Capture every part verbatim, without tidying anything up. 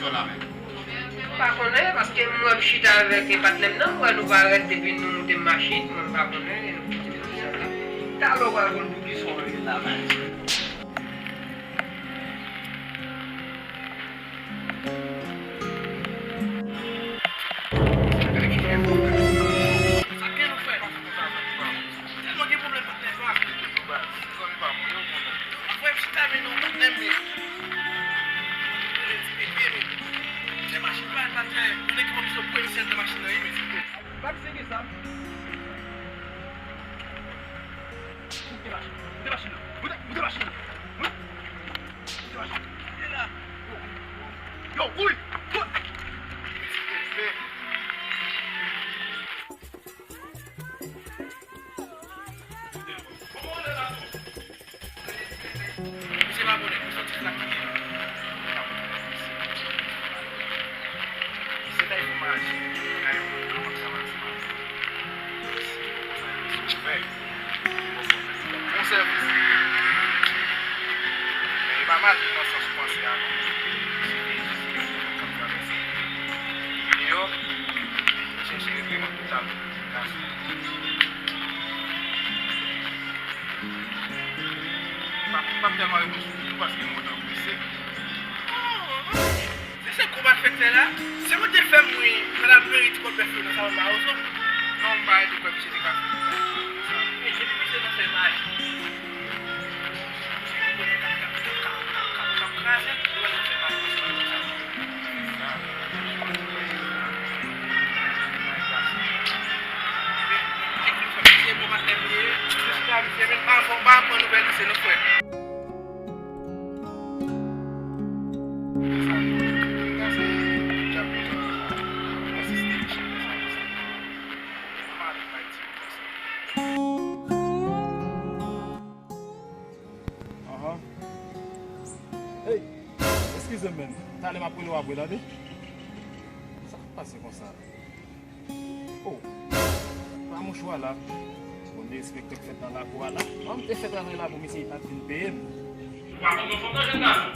M pa konnen, paske m wè m chita avèk patnè m nan, m wè nou parèt depi nou moute machin, mwen m pa konnen, e nou kite m sèl la. Talè w pral konn pou ki swa wi. Sa gen nou fè. Tèlman gen pwoblèm patnè sa. Zanmi pa mwen, yo konnen. Frè m chita men non patnè m li. Ti bebe men. Se machin pa patnè. Yon nèg ki pran misyon premye sèl nan machin nan wi men. Pa misye gen zam. Moute machin. Moute machin nan. Moute, moute machin nan. Moute. Moute machin. Moute la. Yo, woy. Woy. Misye pa konnen pou sòti sa ki ye. Se ta fè maji, kay moun nan, sa maji. Bon sèvis. Men e pa maji nan sans ou panse a non. Se te jis yon moun k ap travèse. Deyò, li chèche retreman pou l ta gason. M p ap, m p ap tèlman reponn sou li tou paske m kontan prese. Se, se gwo malfektè la. Se mwen te fè m wi, fè l al plere ti kòb bèf yo nan sa mwen ba yo so. Non, m pa rete kwè misye te ka fè sa. E depi misye nan fè maji. Misye pa konnen k ap, k ap, k ap, k ap, k ap, k ap kraze, li pa nan fè maji, misye pa nan fè sa. Ahan. Hey, eskize m, men. Talè m ap rele w apre, tande? Sa k pase konsa? Oh, pa mouchwa la. Bon, derespekte k fèt nan lakou a la. Mwen, m te fèt rantre la pou misye pa t vin peye m. Ou pa kontan fanm nan, jèn gason?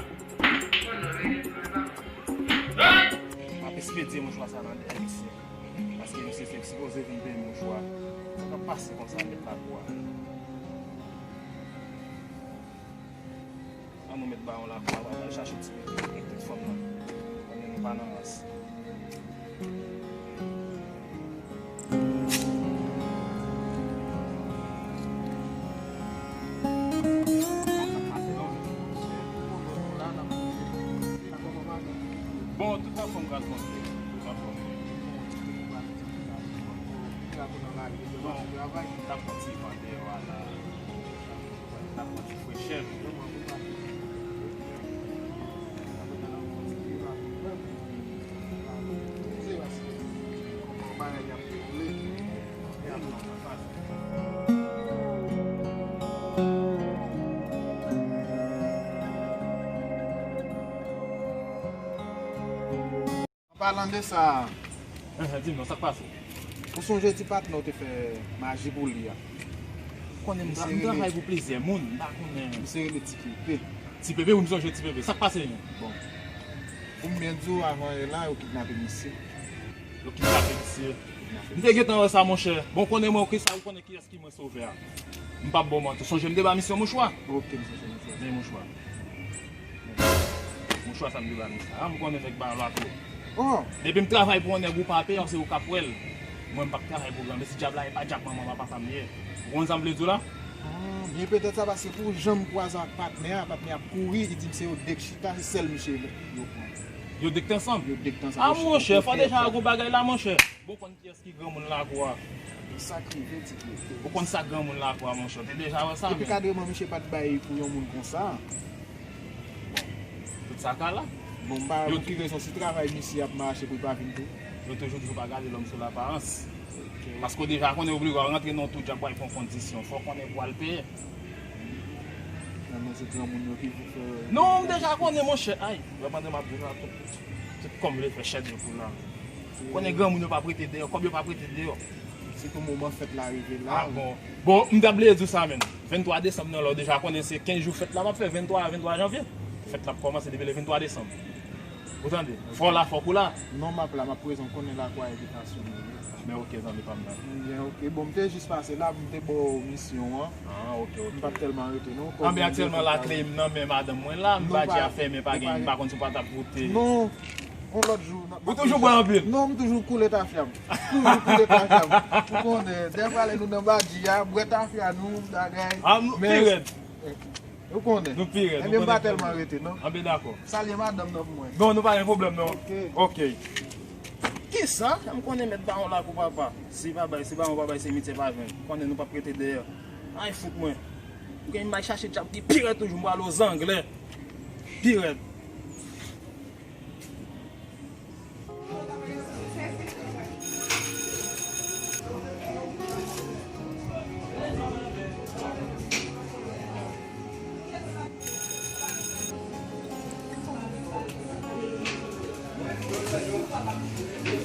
M ap espedye mouchwa sa nan dèyè misye. Paske misye se sipoze vin peye m mouchwa. Sa k ap pase konsa, mèt lakou a? An nou met ba yon lakou a, al chache ti bebe, tout fanm nan. Konnen nou pa nan rans. Bon, tout anfòm gras manje. Tout anfòm. Bon, t ap pran ti van deyò a la. N ap pran ti frechè nou. An palan de sa, enhen, di m non, sa k pase? Ou sonje ti patnè w te fè maji pou li a? Ou konnen m tra-, m travay pou plizyè moun, m pa konnen. Misye rele Ti Pepe. Ti Pepe, wi, m sonje Ti Pepe. Sa k pase menm? Bon. Pou m byen di w, avan yè la, yo kidnape misye. Yo kidnape misye. M te gentan wè sa, monchè. Bon, konnen mwen, ok, sa, ou konnen kiyès ki mwen sovè a. M p ap ba w manti. Sonje m te ba misye yon mouchwa. Ok, m sonje mouchwa. Men mouchwa. Mouchwa sa m te ba misye a, m konnen nèg ba yo lakou. Oh! Depi m travay pou yon nèg ou pa peye, se ou k ap wè l. Mwen, m p ap travay pou granmesi, dyab la, e pa dyab manman m a papa m li ye. Ou konn sa m vle di w la? Ah, byen petèt sa, paske pou jan m kwaze ak patnè a, patnè a ap kouri, li di m se yo de k chita, se sèl misye yo pran. Yo de k t ansanm? Yo de k t ansanm. Ah, monchè, fò deja gon bagay la, monchè. Bon, konn kiyès ki granmoun lakou a? Sa k rive, Ti Pepe? Ou konn sa granmoun lakou a, monchè? Ou te deja wè sa, men. Epi kadreman misye pa t bay pou yon moun konsa. Bon, tout sa ka la. Bon, m pa wè pou ki rezon, si travay misye ap mache pou l pa vin tou? Yo toujou di w pa gade lòm sou laparans. Ok. Paske w deja konnen oblije w rantre nan yon tou djab pou al pran kondisyon. Fò w konnen pou w al peye. Nan men se granmoun yo ki pou fè. Non, m deja konnen, monchè. Ay, w ap tande m ap di w la, tout, tout kòm vle fè chèn yo pou la. Konnen granmoun yo p ap rete deyò, kòb yo p ap rete deyò. Sitou moman fèt la rive la. Ah bon. Bon, m t ap bliye di w sa menm. Venntwa desanm nan la, w deja konnen se kenz jou fèt la p ap fè, venntwa a venntwa janvye. Fèt la ap kòmanse depi le venntwa desanm. Ou tande? Fò w la, fòk ou la. Non, m ap la, m ap prezan, konnen la kwa envitasyon mwen ye. Men ok, zanmi pa m nan. Byen, ok. Bon, m te jis pase la, m te ba w misyon an. Ah, ok, ok. M pa t tèlman rete, non. Anben aktyèlman, lakle m nan men madanm mwen la, m pa di a fèmen, pa gen, m pa konn si w pa t ap vote. Non, yon lòt jou. Ou toujou bwè anpil? Non, m toujou koule tafya m. Toujou koule tafya m. Ou konnen, dèfwa lè nou nan badji a, bwè tafya nou, bagay. Ah, nou pi rèd. Ou konnen. Nou pi rèd. Ebyen, m pa tèlman rete, non. Anben dakò. Salye madanm nan pou mwen. Non, nou pa gen pwoblèm, non. Ok. Ok. Kisa? M konnen mèt bawon lakou papa. Si pa bay, si bawon pa bay, se mityè pa jwenn. Konnen nou p ap rete dèyè. Ay, fout mwen. M gen m bay chache djab ki pi rèd toujou, m prale o zanglè. Pi rèd.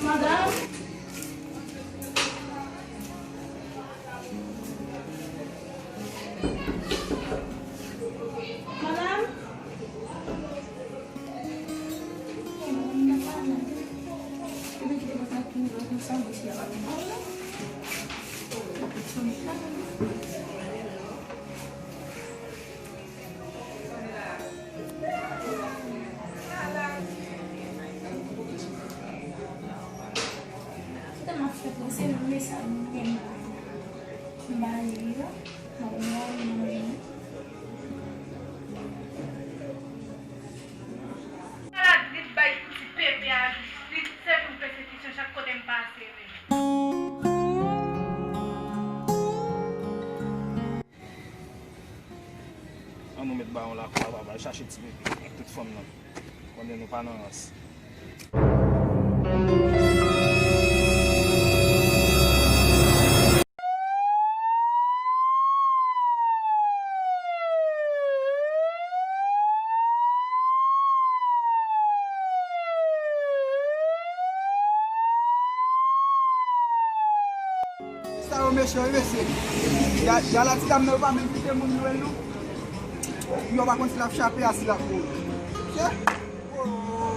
Madanm? Madanm? Kite m ap fè pou se mesaj mwen gen m ba li yo. Mwen mwen mwen. Maladrip bay ti pepe a jistis, se pou l pesekisyon chak kote m pase men. An nou met bawon lakwa, papa, chache ti bebe ak tout fanm nan. Konnen nou pa nan rans. Sa yo mechan wi mesye. Ya, ya la ti dam nan yo pa menm kite moun lwen nou. Yo pa konn si l ap chape a si l ap mouri. Mesye.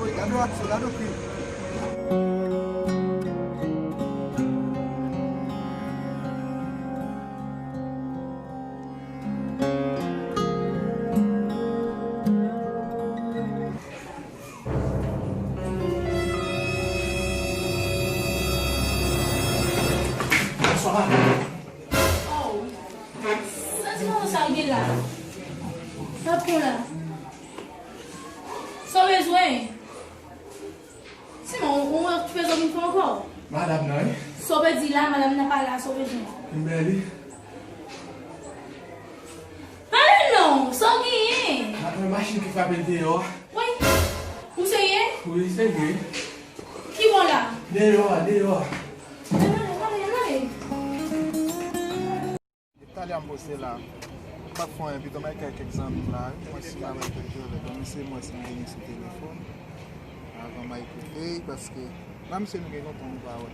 Woy, gade w aksyon, gade w krim. Bonswa. Oh, sa ti manman sa gen la? Sa pou la? Sa w bezwen? Sinon, ou, ou fè zòt vin fè ankò? Madanm nan, wi. Sa w pèdi la, madanm nan pa la, sa w bezwen? Kimberly. Pale non, sa w genyen? Madanm, machin ki frape l deyò a. Woy, ou serye? Wi, serye. Ki bò la? Deyò a, deyò a. Ann ale, ann ale, ann ale. Talè a m poste la. M p ap fè anyen, pito m al kay kèk zanmi m la, wi. Mwen si m al wè kèk jwèt, bon, misye m wè si m vini sou telefòn. Avan m al koute, paske la misye nou gen lontan nou pa wè.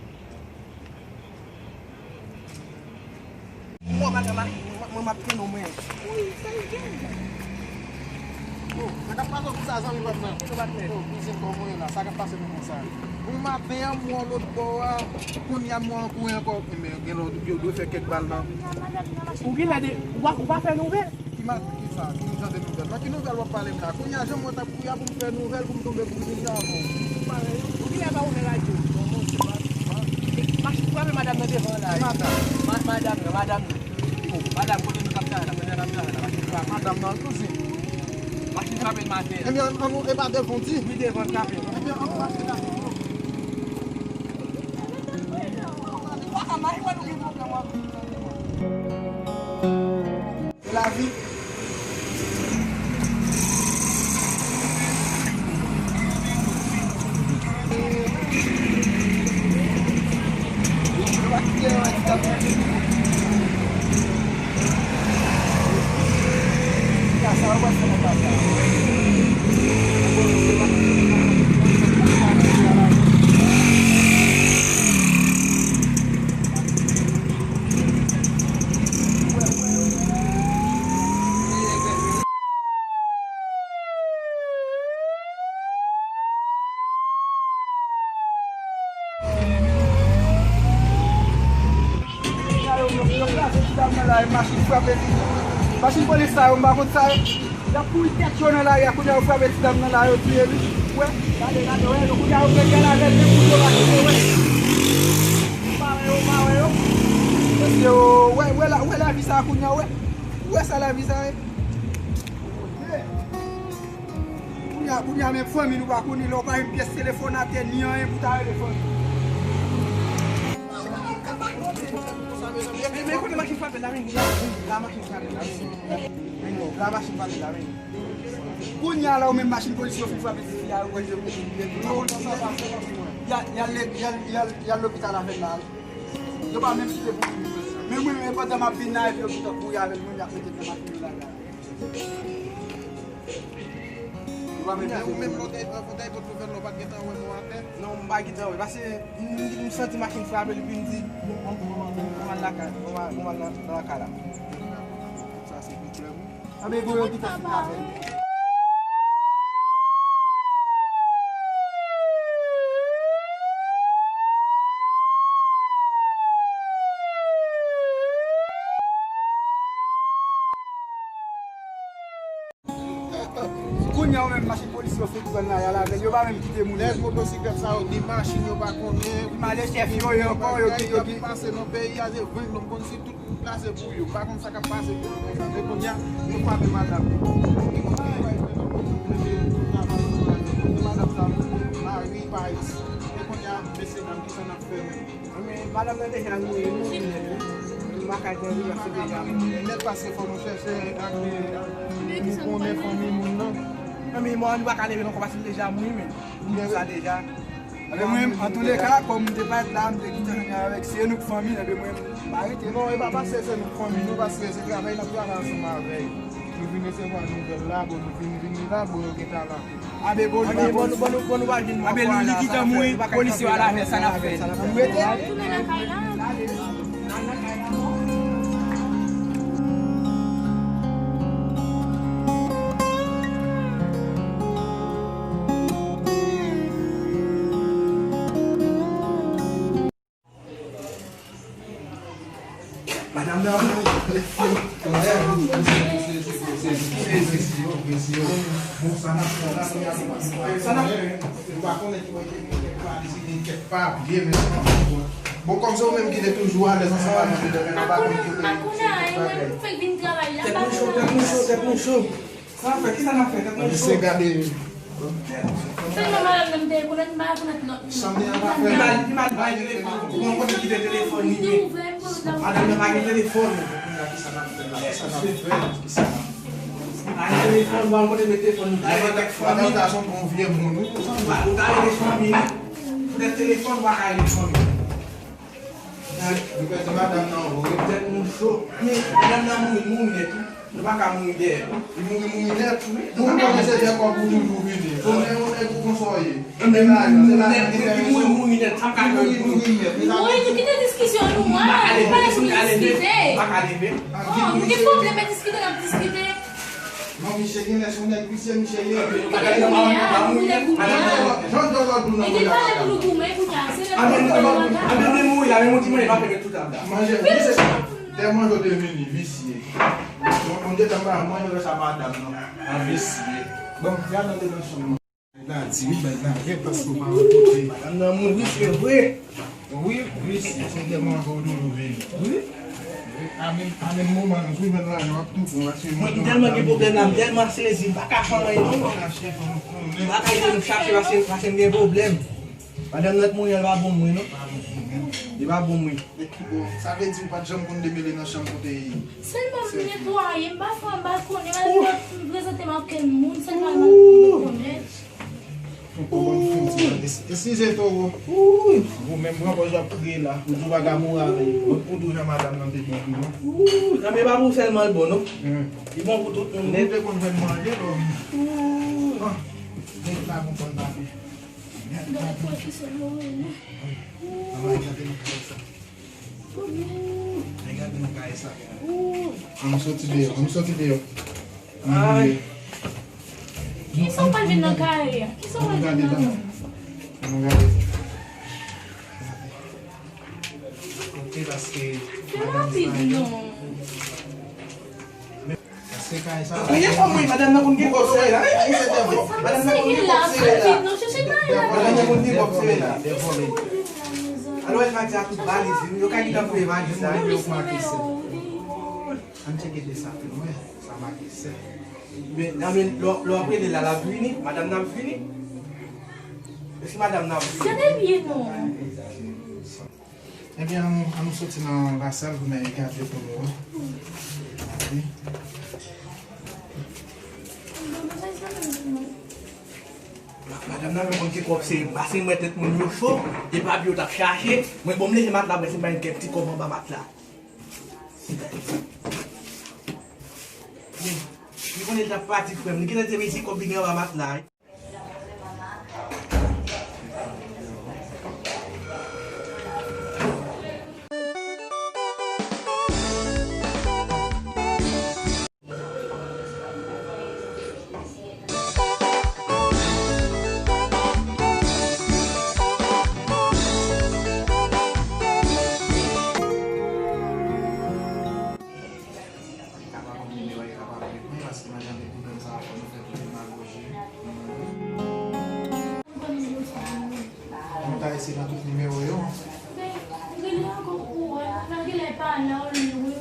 Bon, madanm, mwen, mwen, m ap tann ou, mwen. Wi, sa l gen. Oh, mwen t ap pase pou sa, zanmi pa m nan. Kote w bat mwen? Oh, kouzin, kòman w ye la? Sa k ap pase pou mwen sa? Bon, maten an, m wè w lòt bò a. Kounye a, m wè w an kouri ankò. Men gen lè w dwe fè kèk bal nan. Ou genlè de, ou pa, ou pa fè nouvèl? Ki ma-, ki sa? Ki jan de nouvèl? Nan ki nouvèl w ap pale m la? Kounye a, jan mwen t ap kouri a pou m fè nouvèl, pou m tonbe kouzin jan ankò. Ou genlè pa ouvè radyo. Non, non, se pa, se pa. Machin frape madanm nan devan la. Ki madanm? Ma-, madanm nan, madanm nan. Oh, madanm, kote nou t ap travay la? Kote n ap travay la? Machin frape. Madanm nan, kouzin. Machin frape l maten an. Ebyen, ann, ann, e pa devan w di? Wi, devan l frape. Ebyen, ann, mache la. Ou pa ka mache, wè nou gen pwoblèm, w ap vin tande mwen. Se lavi. Dam nan la, machin frape li. Machin polis sa yo, m pa konn sa yo. Y ap kouri tèt cho nan lari a, kounye a yo frape ti dam nan la, yo touye li. Ou wè, gade, gade, wè, kounye a yo pran gèl avè l, men kounye yo pa kite, wè. Ou pa wè yo, ou pa wè yo. Mesye, wè, wè la, wè lavi sa kounye a, wè. Ou wè sa lavi sa ye? Kounye a, kounye a, menm fanmi nou pa konnen, lè w pa yon pyès telefòn atè, ni anyen pou ta rele fanmi. Men, men, kote machin frape la, men, la, la, machin frape la, men. Men, la, machin frape la, men. Kounye a la, ou menm machin polis yo fin frape ti fi a, ou wè, yo, y a, y a, y a, y a, y a lopital avè l la. Yo pa menm kite pou li. Men mwen menm, pandan m ap vin la, epi yo gentan kouri avè l, moun y ap mete nan machin yo la, la. Yo pa menm kite pou li. Men ou menm, lè w te, lè w te pot nouvèl la, ou pa t gentan wè mò atè? Non, m pa gentan wè. Paske m, m, m santi machin frape l, epi m di, bon, bon, bon, bon, bon, m al lakay, bon, m al, bon, m al nan, nan lakay la. Sa se pwoblèm. Anben, bon, yo gentan fin avè l. Kounye a, ou menm, machin polis yo fouti pran nan yal avè l, yo pa menm kite moun. Nèg motosiklèt sa yo, ni machin yo pa konnen. Pi male chèf yo, yo ankò, yo ki, yo ki pase nan peyi a, se vre, nou konn si tout Tout la se pou yo. Pa konn sa k ap pase pou yo konsa. Men kounye a, yo frape madanm li. Ki kote yo pral fè nan kote yo mete travay yo la? Kote madanm sa, mari pa isi. Men kounye a, mesye dam, kisa n ap fè menm? Men madanm nan deja mouri, mouri nèt, wi. M pa ka di anyen, paske deja mouri nèt, paske fò nou chèche ak, nou konnen fanmi moun nan. Men mò, nou pa ka leve l ankò, paske l deja mouri, men. Moun sa deja. Ebyen mwen, antouleka, kòm m te parèt la, m te kite ansanm avèk se nou k fanmi, ebyen mwen, m pa rete. Non, e pa paske se nou k fanmi, non, paske se travay n ap travay ansanm avè l. Nou vin resevwa nouvèl la, bon, nou vin vini la, bon, yo gentan la. Abe, bon, nou pa, bon, nou, bon, nou, bon, nou pa vin. Abe, li, li gentan mouri, polis yo al avè l, sa n ap fè? Ann rete. Tounen lakay la. Madanm nan. Bon, sa n ap fè la, sa n ap fè. Nou pa konnen ki mwen te gen kèk pa deside kèk papye, men sa n ap fè. Bon, kòm se ou menm ki te toujou alèz ansanm avè m, men nou pa konn ki te. Tèt mwen cho, tèt mwen cho, tèt mwen cho. Sa n ap fè? Kisa n ap fè? Tèt mwen cho. Misye gade. Sèlman madanm nan m te rekonèt, m pa rekonèt lòt moun. Sanble yon afè. Li pa, li pa gen telefòn. Ou konn kote kite telefòn li ye. Madanm nan pa gen telefòn. Kounye a, kisa n ap fè la? Kisa n ap fè? Kisa n ap fè? Pa gen telefòn, ou pa konn kote met telefòn li. Madanm ta, madanm ta sanble yon vye moun, wi. Ou ta rele fanmi li. Poutèt telefòn, ou pa ka rele fanmi. Nou pèdi madanm nan vre. Tèt nou cho. Men, madanm nan mouri, mouri nèt, wi. Nou pa ka mouri dèyè. Li mouri, mouri nèt, wi. Nou pa ka mouri. Ou konnen se dèyè kòb ou toujou vini. Ou men, ou nèg ou konsa w ye. Men la, se la, nèg, nèg ki mouri, mouri nèt. Sa ka mouri, mouri nèt. Wi, nou kite diskisyon nou an. Nou pa ka leve, nou pa ka leve. Nou pa ka leve. Oh, nou gen pwoblèm, men diskite, n ap diskite. Non, misye genlè se yon nèg visye, misye ye. Ou pa ka di non, madanm nan pa mouri nèt, madanm nan. Jan, jan lòt moun nan mouri la. Anben, anben, anben, mouri la, men moun di mwen, pa pèmèt tout ap la. Manje, misye, lè manje w te vini, visye. Bon, bon, detan m pa manje, lè sa madanm nan, an visye. Bon, gade nan dedan chanm nan. Nèg la di wi, bay nèg la rèd paske w pa rankontre. Madanm nan mouri, se vre. Wi, wi, se, se tèlman ankò w toujou vini. Wi. Wi, a menm, a menm moman, nou sou jwenn lajan, w ap tou pran, paske mwen, m tèlman gen pwoblèm la, m tèlman sezi, m pa ka fè anyen non. M pa ka ede nou chache, paske, paske m gen pwoblèm. Madanm nan t mouri an, li pa bon mwen non. Li pa bon mwen. Sa vle di ou pa t janm konn demele nan chanm kote. Sèlman m netwaye, m pa fè, m pa konnen, m prezante m ak kèl moun, sèlman m al konnen. Eskize, Toro. Ou menm pran pòz w ap kriye la. Ou di w pa ka mouri avè l. Ou di w jan madanm nan te bon pou nou. Nan men pa pou sèlman l bon, non. Li bon pou tout moun nèt. Ou te konn fè l manje, non. Ah, nèg la konprann pa byen. Nèg la konprann. Ann gade nan kay sa. Ann gade nan kay sa. Ann soti deyò, ann soti deyò. Ay. Kisa w pral vin nan kay a? Kisa w pral vin nan kay a? Ann gade. Kote paske fè rapid non. Ou ye fò mwen, madanm nan konn gen kòb sere la. Wi, wi, wi, madanm nan konn gen kòb sere la. Madanm nan konn gen kòb sere la. Alò, el pa di a tout valiz li, yo ka gentan voye valiz la, yo make sè. Ann tcheke de sa tou lwen, sa make sè. Men, men, lè w ap rele la, l ap vini, madanm nan ap vini. Èske madanm nan ap vini? Gade byen non. Ebyen, ann, ann soti nan lasal pou n al gade pou nou wè. Gade. Ma-, madanm nan, mwen konn ki kòb se, pase mwen tèt moun yo cho, e papye yo t ap chache, mwen bon m leve matla, mwen se mwen gen ti kòb anba matla. Men, li konnen l t ap pati frè m, li gentan te mezi kòb li gen anba matla. Li ka pa konn nimewo, li ka pa konn mwen, paske madanm te konnen sa a fò nou fè tout demagoji. Nou ta eseye nan tout nimewo yo. Men, rele ankò pou wè, malgre lè pa la, ou li wi.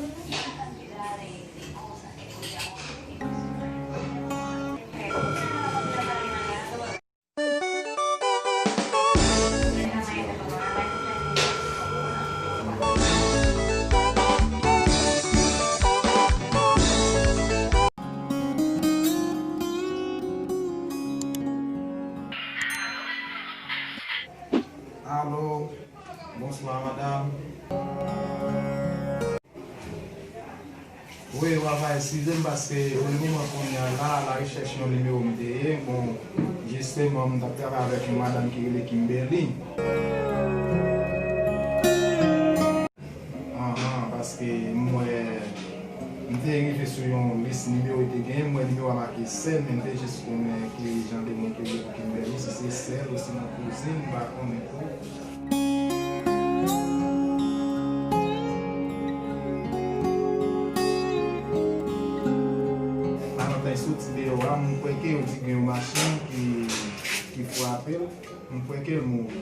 Alo, bonswa madanm. Wi, w ap eskize m paske pou le moman kounye a la, a la rechèch yon nimewo m te ye. Bon, jisteman, m t ap travay avèk yon madanm ki rele Kimberly. Anhan, paske m wè, m te rive sou yon lis nimewo li te genyen, m wè nimewo a make sè, men m te jis konnen ki jan de moun ki rele pou Kimberly, si se sè l ou se yon kouzin, m pa konnen tou. Valentin soti deyò a, m kwè ke yo di gen yon machin ki, ki frape l, m kwè ke l mouri.